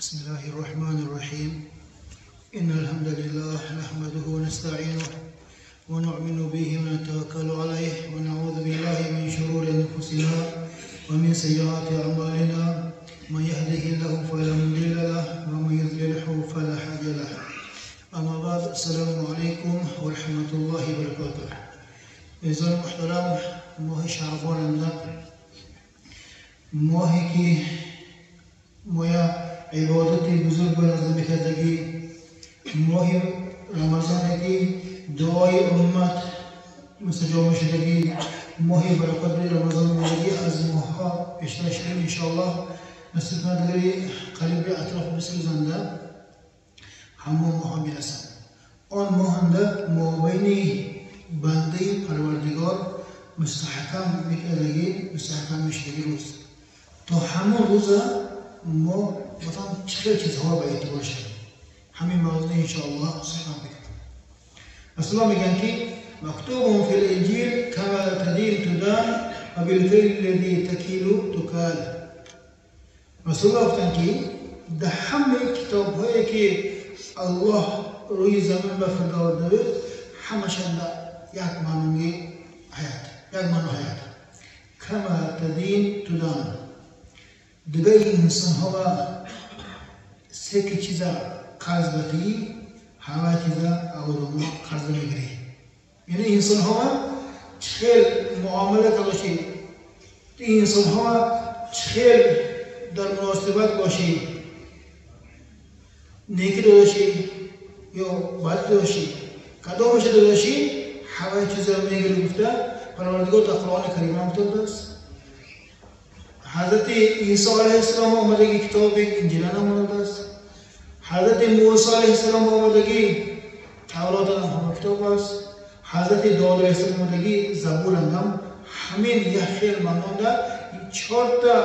بسم الله الرحمن الرحيم. إن الحمد لله نحمده ونستعينه ونؤمن به ونتوكل عليه ونعوذ بالله من شرور أنفسنا ومن سيئات أعمالنا. من يهده الله فلا مضل له ومن يضلله فلا هادي له. أما بعد، السلام عليكم ورحمة الله وبركاته. عزیزان محترم، ماه شعبان اندر ماهی که مایا عبادت بزرگ به نظر میکردگی، ماه رمضان که دعای امت مستجاب شدگی، ماه برکت رمضان مدگی از ماهها بیشتر شدیم انشاءالله. نصیب نداری قریب اطراف بسوزنده همون ماه میرسند. آن ماهنده مابین بنده پروردگار مستحکم میکردگی، مستحکم میشدگی روز تا همون روز ما مثلا چه چیزها به اعتبار شد همین موضوع انشاءالله صحبت میکنم. رسول الله میگن که مکتوب فی الانجیل کما تدین تدان و بالکیل الذی تکیل تکال. رسول الله گفتن که در همه کتاب هایی که الله روی زمین بفرستاده بود همشان در یک معنی حیات، یک معنی حیات کما تدین تدان. دیگه انسان ها سه که چیزا قرض بدی همه چیزا اولو قرض میگیری. یعنی انسان ها چه معامله باشی، انسان ها چه در مناسبت باشی، نیکی داشتی یا بد داشتی، کدامش داشتی همه چیزا میگیری. گفته پروردگار در قرآن کریم هم گفته است. حضرت عیسی علیه السلام آمدگی کتاب انجیل آمده است. حضرت موسی علیه السلام آمدگی تورات هم کتاب است. حضرت داود علیه السلام آمدگی زبور هم. همین یک خیل ماننده چهار تا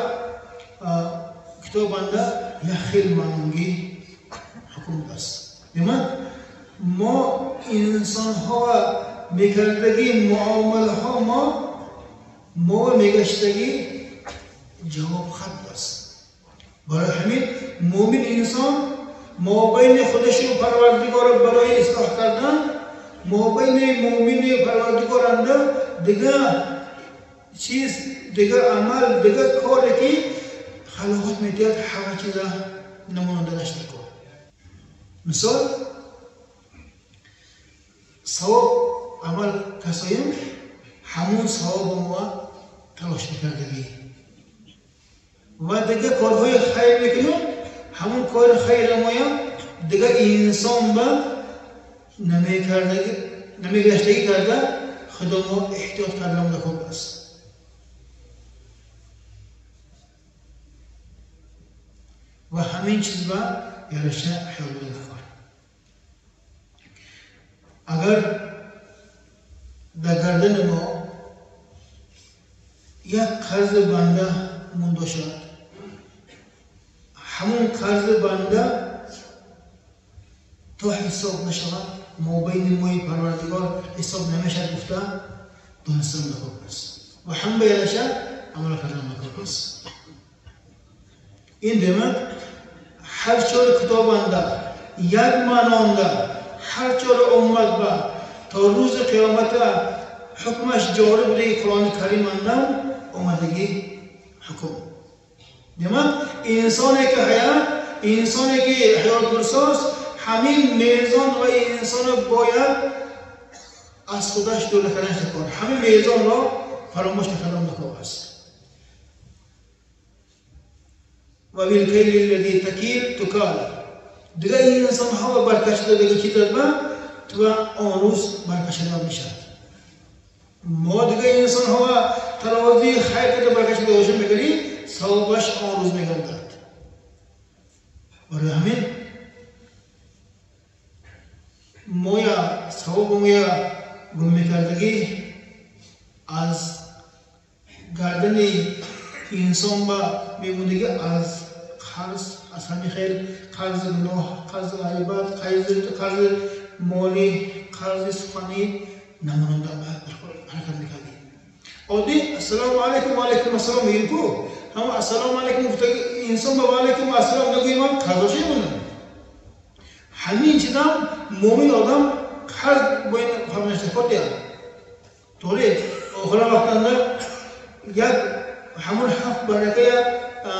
کتاب انده یک خیل مانندگی حکم است. دیمه ما انسان ها میکردگی معامله ها ما میگشتگی جواب خط است. برای همین مؤمن انسان مابین خودش و پروردگار برای اصلاح کردن، مابین مؤمن و پروردگار انده دیگه چیز، دیگه عمل، دیگه کاری که خلافت میدید همه چیز نمونده داشته کن. مثال ثواب عمل کسایم همون ثواب ما تلاش میکردگی و دیگه کارهای خیر میکنیم، همون کار خیر مایم دیگه انسان به نمیگشتگی کرده خدا ما احتیاط کردن لکن است. و همین چیز به یارشه حیال بوده کار. اگر در گردن ما یک قرض بنده مونده شد، همون قرض بنده تا حساب نشود مابین مای پروردگار حساب نمیشد گفته دانستن لکن است و هم به یادشه عمل کردن لکن است. این demek هر چهار کتابنده یک معنانده هر چهار امت با تا روز قیامت حکمش جاری بوده قرآن کریم انده اومدگی حکم. demek انسانی که حیات، انسانی که حیات برساز همین میزان و انسان باید از خودش دور نکردنش کار، همین میزان را فراموش نکردن نکار است. و بالکیل الذی تکیل تکال. دیگه این انسان ها برکشیده دیگه چی داد تو آن روز برکشیده میشد. ما دیگه انسان ها ترازی خیر که برکشیده باشه میگری ثوابش آن روز میگردد. برای همین مویا ثواب مویا گم میکردگی از گردن انسان با میموندگی از قرض، از همین خیر قرض گناه، قرض غیبت، قرض مالی، قرض سخنی نمونده حرکت میکردی. عادی السلام علیکم و علیکم السلام میگیم کو هم السلام علیکم گفته инсон ба алайкум ассалом нагӯем ҳам қарздор мемонад. Ҳамин чизам муъмин одам қарз бояд фармоиш диҳад. Торе охира вақтанда як ҳамон ҳафт баракая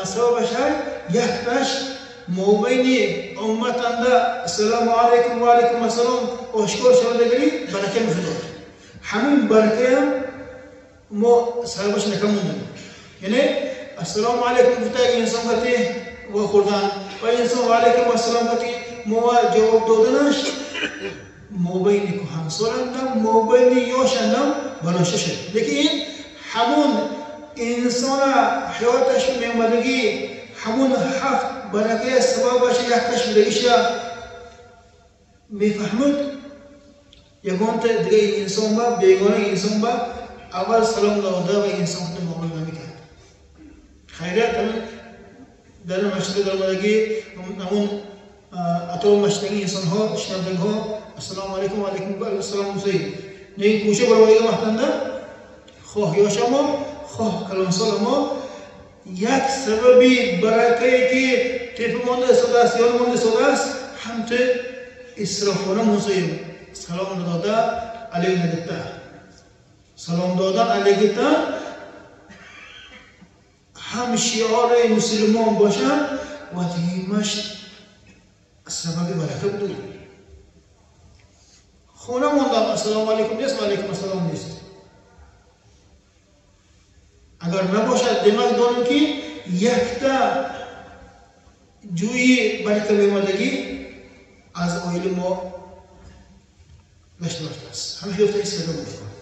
сабабаш ҳай якташ мобайни умматанда ассалому алайкум ва алайкум ассалом ошкор шавадагири барака мешудод. Ҳамин баракаям мо сабабаш накамондем. Яъне ассалому алайкум гуфта як инсон қати вохӯрдан ва инсон ва алайкум ассалом қати мо ҷавоб доданаш мобайни кӯҳансоландам, мобайни ёшандам бардошта шуд. Лекин ин ҳамон инсона ҳаёташ меомадагӣ ҳамон ҳафт баракая сабабаш якташ будагиша мефаҳмуд. Ягонта дига инсон ба бегона инсон ба аввал салом дода ва инсон худ муомила намекард. Хайрият ҳамин дар масҷид даромадагӣ ҳамон атрофи масҷидаги инсонҳо шинавдагиҳо ассалому алайкум ва алайкум ассалом гуфтаи. Лекин кӯча баромадагӣ вақтанда хоҳ ёшамо хоҳ калонсоламо як сабаби баракае ки тепа монда истодааст, ён монда истодааст, ҳамту исрофона мусоим салом дода алайк нагуфта. Салом додан алайк гуфта ҳам шиори мусулмон бошад ва димаш сабаби барака буд. Хона мондам ассалому алайкум нест ва алайкум ассалом нест. Агар набошад, демак донем ки якта ҷӯи барака меомадагӣ аз оили мо гашта рафтааст. Ҳамин ёфта ҳис карда мешавад.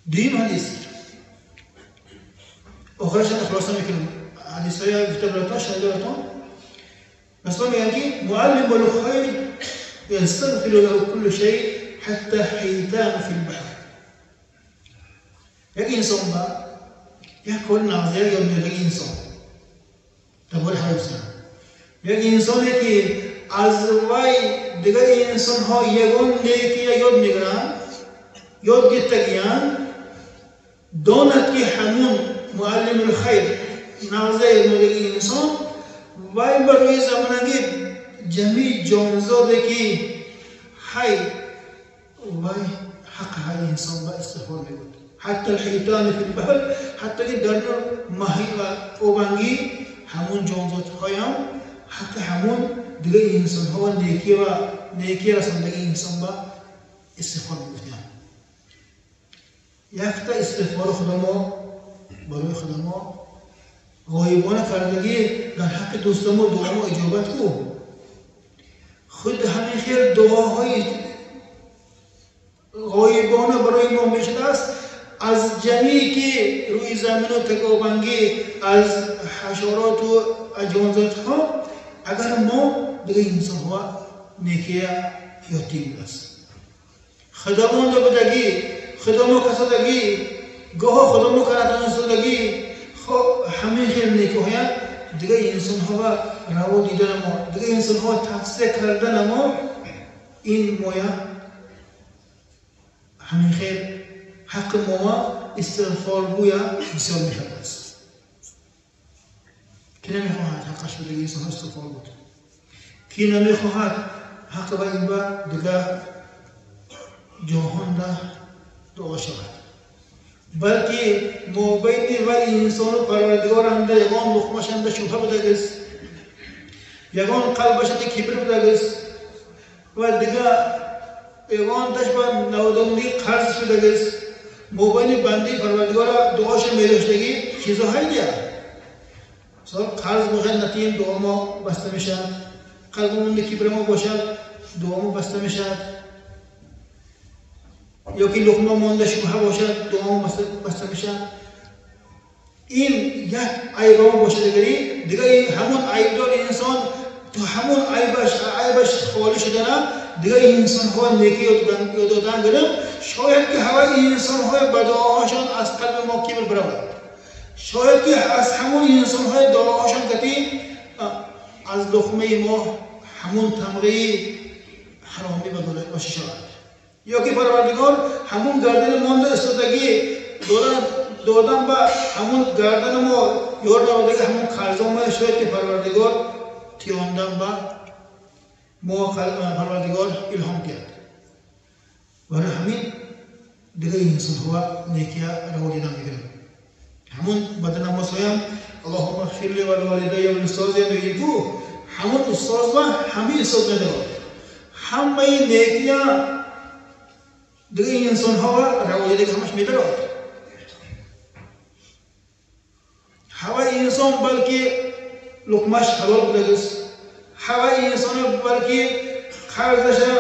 Дуюм ҳадис охирашро хулоса мекунем. Ҳадисҳоя гуфта баратон, шанида баратон. Расул мегӯянд ки муаллимул хайр ястагфиру лаҳу куллу шай ҳатта ҳитану фил баҳр. Як инсон ба як кори нағзия ёд медодаги инсон дар бораи ҳаёт зиёд. Як инсоне ки аз вай дигар инсонҳо ягон некия ёд мегиранд, ёд гирифтагиянд, донад ки ҳамун муаллимул хайр нағзия ёд медодаги инсон вай ба рӯи замонагӣ ҷамъи ҷонзоде ки ҳай вай ҳаққи ҳар инсон ба истиғфор мегӯяд. Ҳатто алҳитони фил баҳр, ҳатто ки дар маҳӣ ва обангӣ ҳамун ҷонзодҳоям ҳаққи ҳамун дигар инсонҳо ва некӣ ва некӣ расондаги инсон ба истиғфор мегуфтанд. Якта истиғфори худамо барои худамо ғоибона кардагӣ дар ҳаққи дӯстамо дуомо иҷобат ку. Худ ҳамин хел дуоҳои ғоибона барои мо мешудааст аз ҷамъие ки рӯи замину такобангӣ аз ҳашароту ҷонзодҳо агар мо дигар инсонҳо некия ёд дидем аст. Худомонда будагӣ, худамо касодагӣ, гоҳо худамо каратонистодагӣ, ҳамин хел некиҳоя дигар инсонҳо раво диданамо, дигар инсонҳо тавсия карданамо ин моя ҳамин хел ҳаққи моа истиғфоргӯя бисёр мешавад. Ки намехоҳад ҳаққаш ба дигар инсонҳо истиғфор буд, ки намехоҳад ҳаққи ба ин ба дигар ҷоҳонда дуо шавад, балки мобайни ва инсону парвардигоранда ягон луқмашанда шубҳа будагист, ягон қалбашанда кибр будагист ва дигар ягонташ ба навдонгӣ қарз шудагист, мобайни бандаи парвардигора дуоша медоштагӣ чизоҳай дия. Мисол қарз бошад натием дуомо баста мешавад, қалбамонда кибрамо бошад дуомо баста мешавад, ё ки луқма монда шубҳа бошад дуомо баста мешавад. Ин як айбамо бошад дигари, дигар ҳамон айбдор инсон то ҳамон айбаш холӣ шудана дигар инсонҳо некӣ ёд додан гирифт, шояд ки ҳаваи инсонҳои ба дуоҳошон аз қалби мо кибр биравад, шояд ки аз ҳамон инсонҳои дуоҳошон кати аз луқмаи мо ҳамон тамғаи ҳаромӣ ба боши шавад, ё ки парвардигор ҳамон гардани монда истодагӣ додан додан ба ҳамун гардани мо ёр наводаги ҳамун қарзо мо шояд ки Парвардигор тиёндан ба мо Парвардигор илҳом диҳад. Барои ҳамин дигар инсонҳо некия раво дидан мегиранд. Ҳамун баъд намозҳоям Аллоҳумма ғфир ли ва ливолидайя ва лиустозия мегӯем ку ҳамун устоз ва ҳамин устоз медорад. Ҳамаи некия дигар инсонҳо раво дидаги ҳамаш медорад. Ҳаваи инсон балки луқмаш ҳалол будагист, ҳаваи инсон балки қарзаша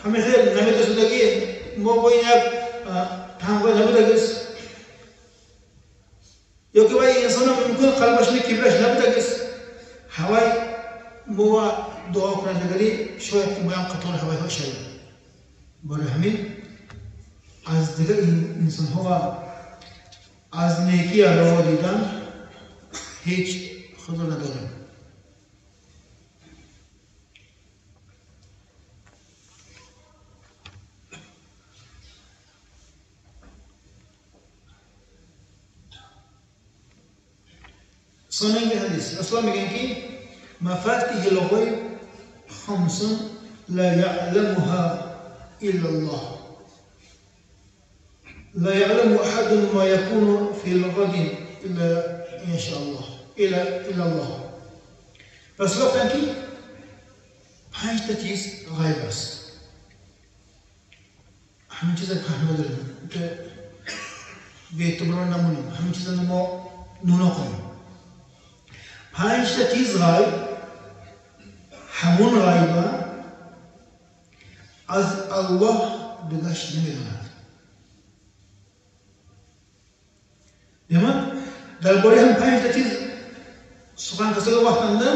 ҳамин хел намедошудаги мо бо ин як танғо набудагист, ё ки вай инсона мумкин қалбашни кибраш набудагист. Ҳавай мо дуо кунадагали шояд ки моям қатори ҳавайҳо шавем. Барои ҳамин аз дигар инсонҳо аз некия раво дидан ҳеҷ худро надорем. Сонанги ҳадис Расулуллоҳ мегӯянд ки мафатиҳи лғайб хамсун ла яъламуҳа илла Аллоҳ ла яъламу аҳадун ма якуну фи лғадин илла инша Аллоҳ илла Аллоҳ. Расулуллоҳ гуфтанд ки панҷта чиз ғайб аст. Ҳамин чиза фаҳм надорем, беэътиборон намонем, ҳамин чиза мо нуно кунем. Панҷта чиз ғайб, ҳамун ғайба аз Аллоҳ дигаш намедонад. Демак, дар бораи ҳам панҷта чиз сухан касага вақтанда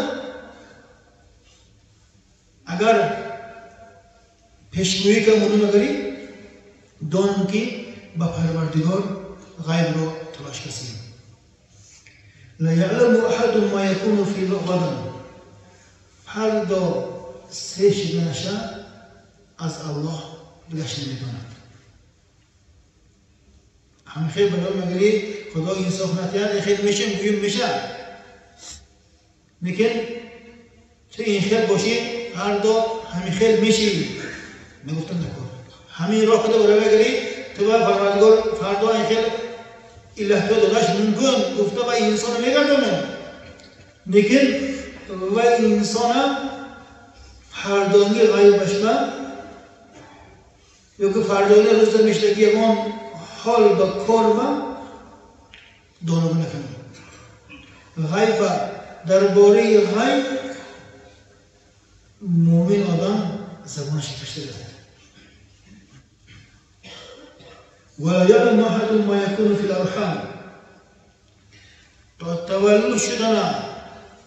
агар пешгӯӣ камуну нагарӣ, дон ки ба Парвардигор ғайбро талош касем. ла яъламу аҳадун ма якуну фи ғадан, фардо се шиданаша аз Аллоҳ дигаш намедонад. Ҳамин хел ба мегирӣ Худо инсоф натиҳад, ин хел мешем гӯем меша, лекин ту ин хел бошӣ фардо ҳамин хел мешӣ мегуфтам накун. Ҳамин роҳ када бара мегирӣ ту ба Парвардигор фардо ин хел илаҳто додаш мумкин гуфта ва инсона мегардонад, лекин ва инсона фардонги ғайбашба ё ки фардони рӯза мешдаги ягон ҳол ба корба донога накунад. Ғайба дар бораи ғайб мӯмин одам забонаш кашта дорад. ولا يعلم أحد ما يكون في الأرحام. تا تولد شدن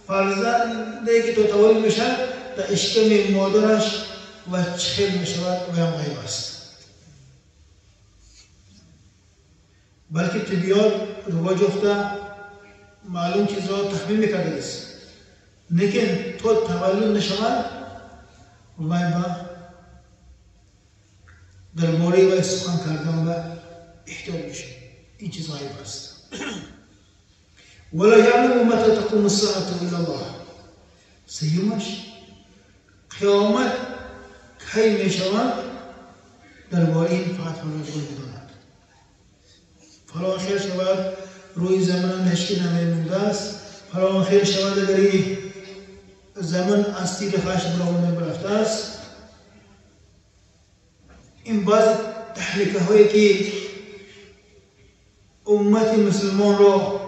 فرزنده که تا تولد میشد در اشکم مادرش و چخل میشود و هم غیب است. بلکه طبیعت رواج یافته معلوم چیز را تخمین میکرده است، لیکن تا تولد نشود وی با در باره وی سخن کردن و احتیاط میشه. این چیز غیب است. ولا يعلم متى تقوم الساعة إلا الله. سیومش قیامت کی میشود درباره این فقط پروردگار میداند. فلان خیر شود روی زمین هیچ نمیمونده است، فلان خیر شود اگر زمین از تیر خشم برآورده برفته است. این بعض تحریکه هایی که امت مسلمان را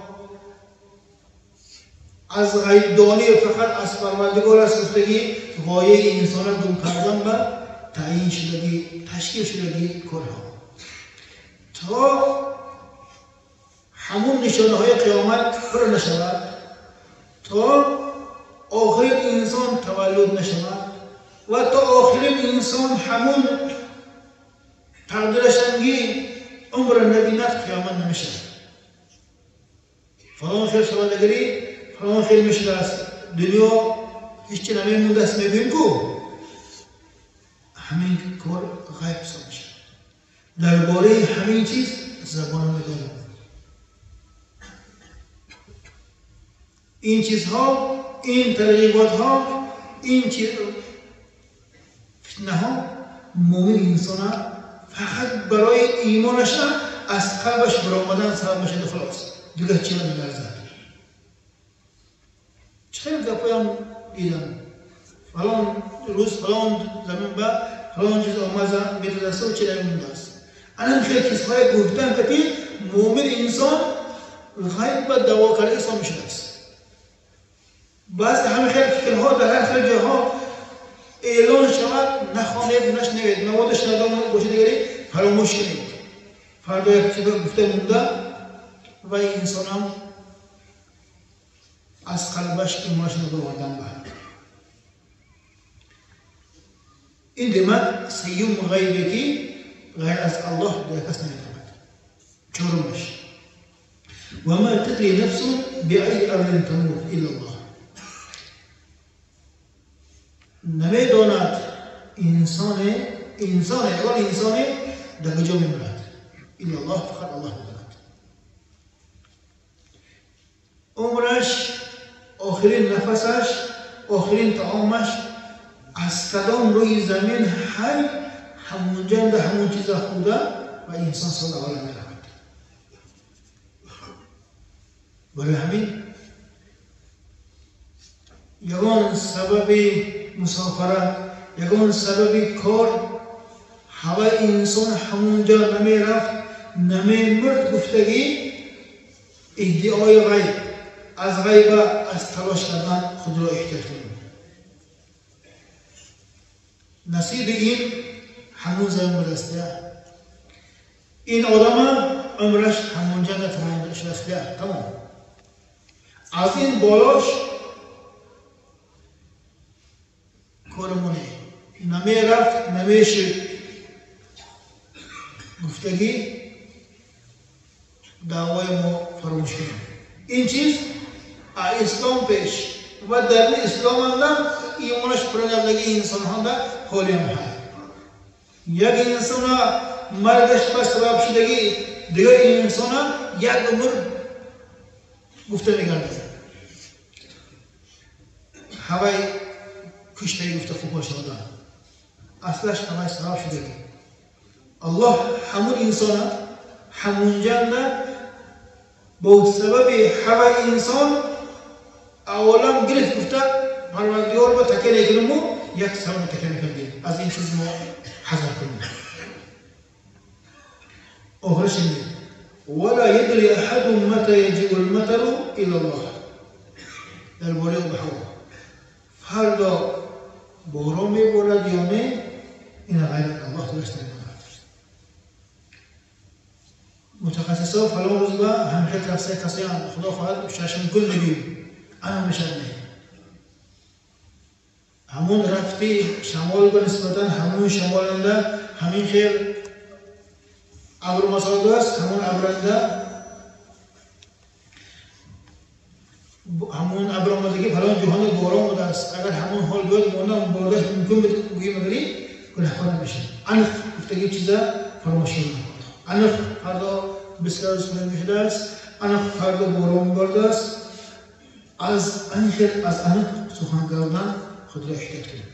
از غیبدانی فقط از پروردگار است گفتگی غایه انسان را گم کردن به تعیین شدگی تشکیل شدگی کارها تا همون نشانه های قیامت پر نشود، تا آخرین انسان تولد نشود و تا آخرین انسان همون تقدیرشنگی عمر نبیند قیامت نمیشود. فلان خیر شود اگری فلان خیر میشده است، دنیا هیچ چی نمیمونده است، میگوییم کو همین کار غیب حساب میشه. درباره همین چیز زبان میداریم. این چیزها، این ترغیبات ها، این چیز فتنه ها مؤمن انسان فقط برای ایمانش از قلبش برآمدن سبب میشه، خلاص دیگه چیزی نمی‌ارزد. چه گپایم دیدم فلان روز فلان زمین با فلان چیز آمد میتونسته و چه نمی‌مونده است. الان خیلی چیزهای گفتن که مؤمن انسان غیب به دعوا کرده اسلام میشده است. بعض همه خیلی فکرها در هر خیلی جاها اعلان شود، نخوانید، نشنوید، موادش ندام باشه دیگری فراموش کنید. فردا یک چیز گفته مونده و انسان هم از قلبش ایمانش نبردن به این دماغ سیوم غیبی که غیر از الله دیگر کس نمی‌داند. چهارمش و ما تدری نفس بأی ارض تموت الا الله. نمی‌داند انسان یگان انسان در کجا می‌میرد الا الله، فقط الله می‌داند. عمرش، آخرین نفسش، آخرین طعامش از کدام روی زمین حی همونجا در همون چیز خورده و انسان سال اول می‌رود. برای همین یگان سبب مسافرت، یگان سبب کار هوای انسان همونجا نمیرفت نمیمرد گفتگی ادعای غیب، از غیب از تلاش کردن خود را احتیاط کنیم. نصیب این همون زمین برسته، این آدم عمرش همونجا تمام شده، تمام. از این بالاش کارمونه نمیرفت نمیشد گفتگی دعوای ما فراموش کنیم. این چیز اسلام پیش و در اسلام هم ایمانش پرندگی انسان ها در حالی هم هست. یک انسان مرگش به سبب شدگی دیگر انسان یک عمر گفته میگرده هوای کشتگی گفته خوب شده، اصلش هوای سبب شدگی. الله همون انسان همون جنده با سبب هوای انسان اولم گرفت گفته پروردگار با تکیه نکنیم و یک سبب تکیه نکردیم. از این چیز ما حذر کنیم. آخرش اینه ولا يدري احد متى يجيء المطر الا الله. درباره آب هوا فردا باران میبارد یا نه این غیر الله درست نمی‌داند. متخصصا فلان روز به همه تفسیر کسی هم خدا خواهد چشم گل میگیم اما میشد نه همون رفتی شمال به نسبتا همون شمالنده همین خیر ابر مساده است، همون ابرنده همون ابر آمدگی فلان جهان باران بوده است. اگر همون حال بیاد ماندم باردش ممکن بگیم مگری گناهکار نمیشه. انف گفتگی چیزا فراموش نکنید. انف فردا بسیار روز میشده است، انف فردا باران برده است. از انخیر از انف سخن کردن خود را احتیاط کنید.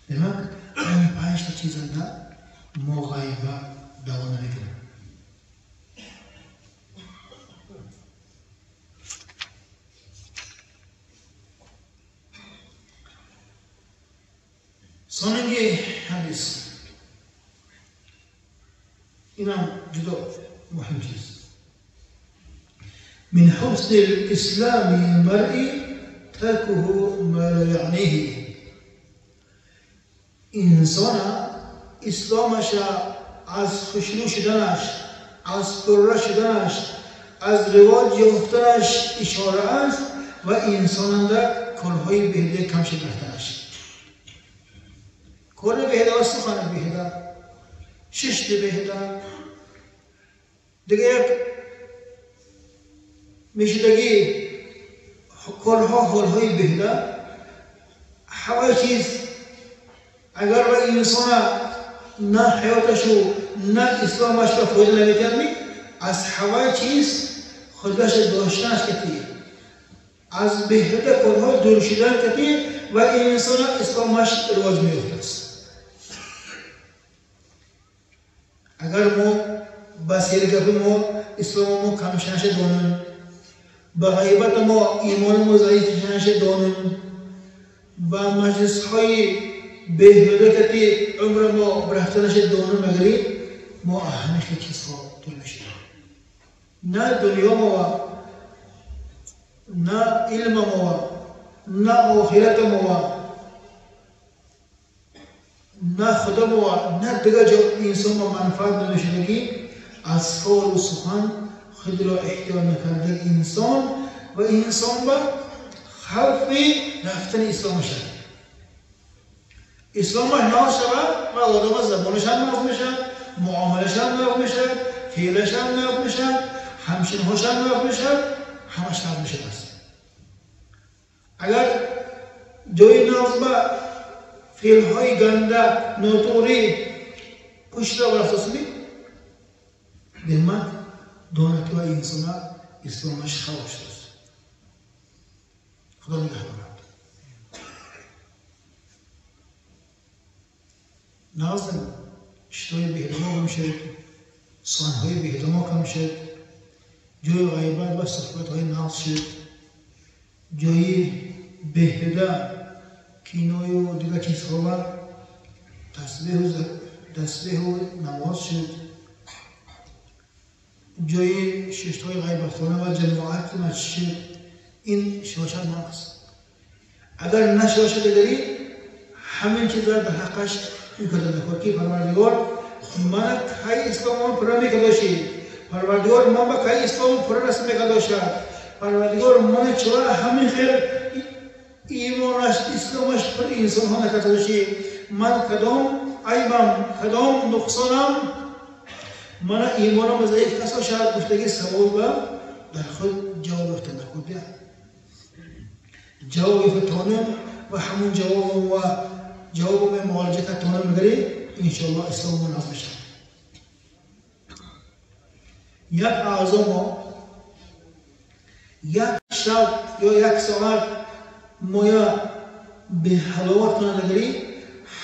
demak این پنج تا چیزنده ما غیبه دعوا نمیکنیم. Sonungi hadis اینم juda muhim چیز. من حسن الإسلام المرء تركه ما لا يعنيه. انسان اسلامش از خوشنو شدنش، از پره شدنش، از رواج یافتنش اشاره است و انسان در کارهای بهده کم شد رفتنش. کار بهده و سخن بهده، ششت بهده، دیگه یک میشدگی کارها حالهای بهده همه چیز اگر به انسان نه حیاتشو نه اسلامش را فایده نمیتد می از هوای چیز خودش داشتنش کتی از بهبود کارهای دور شدن کتی و انسان اسلامش رواج می‌یافت است. اگر ما با سیرگپ ما اسلام ما کم شدنش دانم، با غیبت ما ایمان ما ضعیف شدنش دانم، با مجلس های بهبود کتی عمر ما برفتنش دانم، مگری ما اهمیت چیزها دور میشیم. نه دنیا ما، نه علم ما، نه آخرت ما، نه خدا ما، نه دیگه جا انسان ما منفعت نداشتگی از کار و سخن خود را احتیاط نکرده انسان و انسان با خوف رفتن اسلام شد. اسلامش ناز شود و آدم زبانش هم ناز میشد، معاملش هم ناز میشد، فعلش هم ناز میشد، همشینهاش هم ناز میشد، همش ناز میشد است. اگر جای ناز با فعلهای گنده ناتوری پشت را برافت می دماغ دانت و انسان اسلامش خواهش است. خدا نگه دارد. نازم شتای بهدما کم شد، سانهای بهدما کم شد، جای غیبت و صحبت های ناز شد، جای بهده کینای و دیگر چیزها و تسبیح و نماز شد، جای ششتهای غیبتخانه و جماعت مسجد. این شاشد ناقص. اگر نشاشد داری همین چیز را در حقش میکرده نکرد که پروردگار من کی اسلام پر میکرداشی، پروردگار من با کی اسلام پر رسم میکرداشد، پروردگار من چرا همین خیر ایمانش اسلامش پر انسان ها نکرداشی، من کدام عیبم کدام نقصانم من ایمانم ضعیف کسا شاید گفتگی سوال با در خود جواب یافتن نکرد. جواب یافتانم و همون جواب و جواب معالجه تانم بگیری انشالله اسلام منظم میشه. یک اعضا ما یک شب یا یک ساعت ما به حلاوت کنه نگیری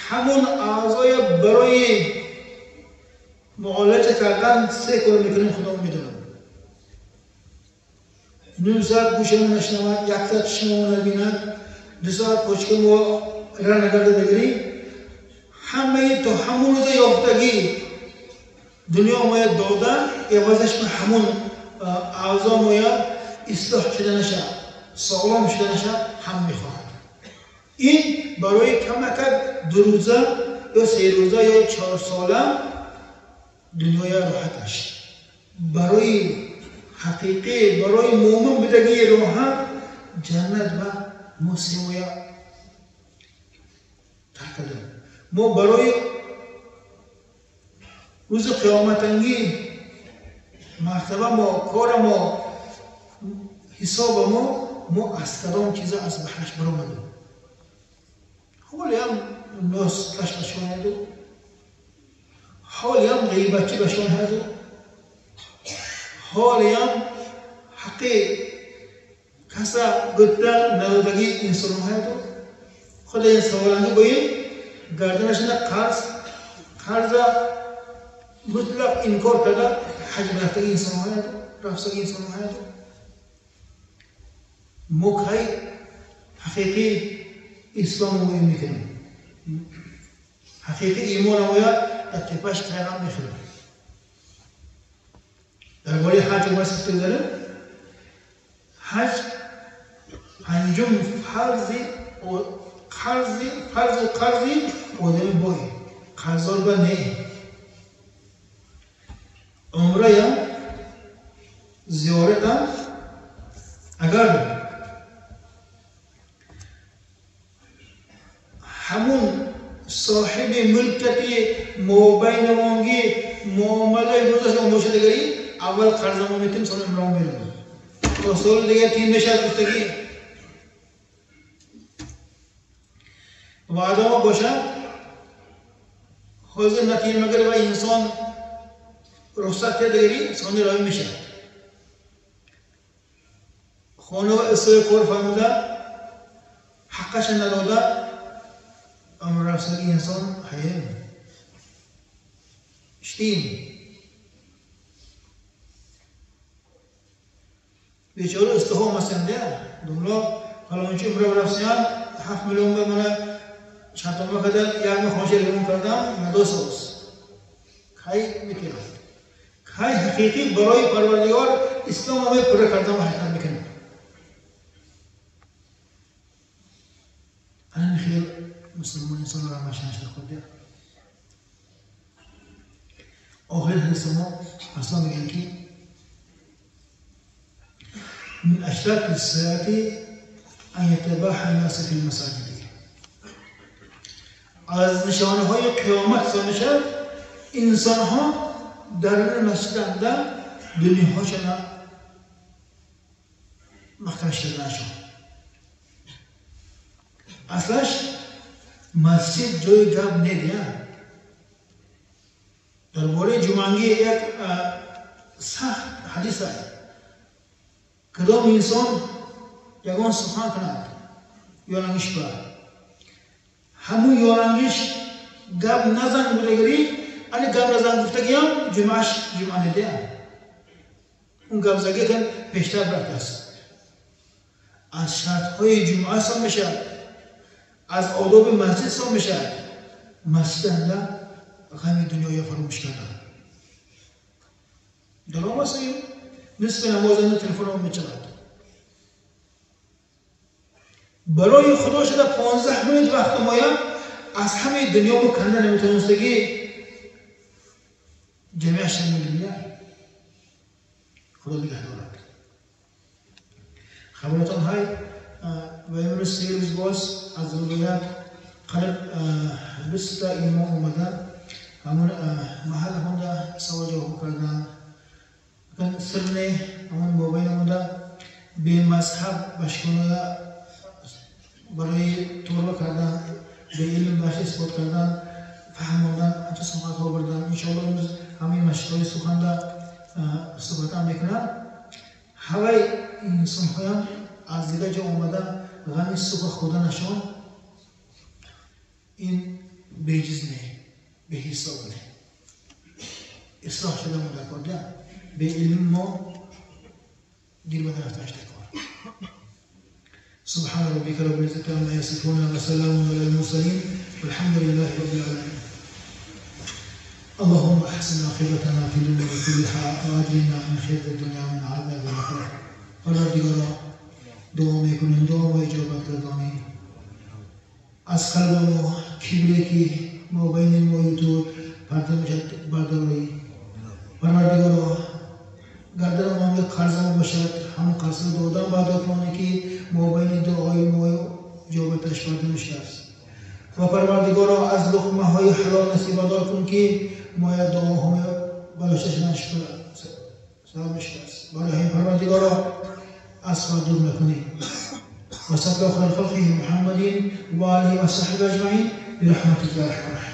همون اعضای برای معالجه کردن سه کار میکنیم خدا میدونم. نیم ساعت گوشمون نشنود، یک ساعت چشممون نبیند، 2 ساعت پشکم و را نگرده بگیری، همه تا همون روز یافتگی دنیا ما دادن عوضش به همون اعضا ما اصلاح شده نشه، سالم شده نشه هم میخواهد. این برای کمک 2 روزه یا 3 روزه یا 4 ساله دنیای راحتش، برای حقیقی برای مومن بدگی راحت جنت و مسلمویا ترک کردن. ما برای روز قیامتنگی مرتبه ما کار ما حساب ما از کدام چیزا از بحرش برآمدیم. حالی هم ناس کش بشان هدو، حالی هم غیبتچی بشان هدو، حالی هم حقی کسا گفتن ندادگی انسان هدو. خود این سوالانگی باید گردنش نه قرض مطلق انکار کرده حج برفتگی انسان هدو، رفتگی انسان هدو. ما کی حقیقی اسلام رو میکنیم، حقیقی ایمان رو در تپش پیغام میخوریم. درباره حج ما سفت داریم. حج پنجم فرض و قرضی آدم بای قرضار با نه. عمره هم زیارت هم اگر همون صاحب ملکتی مابین وانگی معامله روزش آموزش دیگری اول قرض ما میتیم سال عمره میریم تا سال دیگه تیم میشه گفتگی وعده ما باشد. ҳозир натиҷа магар ва инсон рухсат дигари сони роҳӣ мешавад. Хона ва исои кор фармуда, ҳаққаша надода, амр рафсаги инсон ҳаем. Иштин. Бечора истиҳо масанда, думло фалончи умра рафсиян 7 миллион ба мана шартнома карда, як моҳ хонша ремонт кардам, надосоз. Кай мекунад? Кай ҳақиқӣ барои Парвардигор ислом ҳамаи пурра кардан ва ҳаракат мекунад? Ана хел мусулмон инсонро рамашанаш хурда. Охири ҳадиси мо асло мегӯянд ки من أشراط الساعة أن يتباحى الناس في المساجد. از نشانه‌های قیامت میشد انسان‌ها در مسجد دنیاهاشون محکم شدنشون. اصلاش مسجد جای گپ نیست. درباره جمعگی یک سخت حدیث است. کدام انسان یگان سخن کند یارانگیش با همون یارانگیش گپ نزن بودگری، انی گپ نزن گفتگیم جمعش جمعه نده. اون گپ زگی کن پیشتر برد است. از شرطهای جمعه سام میشد، از آداب مسجد سام میشد. مسجد هم غم دنیای فراموش کردن. در آماسیم نصف نماز تلفن هم میچرد. برای خدا شده 15 منت وقت مایم از همه دنیا با کنده نمیتونستگی جمعش میگیره. خدا نگه دارد. خبرتان های و امروز 3 روز باز از ولایت قریب 20 تا امام اومدن، همون محل خونده سوال جواب کردن. سرنه همون بابای نموده به مذهب بشکنه برای توربه کردن، به علم باش اثبات کردن، فهماندن، انچه سخن ها بردن. انشاءالله امروز همین مشکل سخن ده صحبت هم میکنن. هوای انسان هایم از دیگه جا آمده غم سخن خدا نشان، این بیجز نه، به حساب نه. اصلاح شده مدکار به علم ما دل به طرف تکار. سبحان ربك رب العزة عما يصفون وسلام على المرسلين والحمد لله رب العالمين. اللهم احسن عاقبتنا في الدنيا كلها واجرنا من خزي الدنيا ومن عذاب الاخره. پروردگارا دعا میکنیم، دعا و اجابت گردانی. از قلب ما کبری که ما بین ما تو پرده میشد برداری. پروردگارا گردن ما یک قرض ما باشد، همون قرض دادن بعد کنه که ما بین دعای ما اجابتش پرده میشد. و پروردگارا از لقمه های حلال نصیب دار کن که ما دعاهای بلاشش سلام است. برای همین پروردگارا از خود دور نکنی. و صلی الله خیر خلقه محمد و آله و صحبه اجمعین برحمتك یا ارحم الراحمین.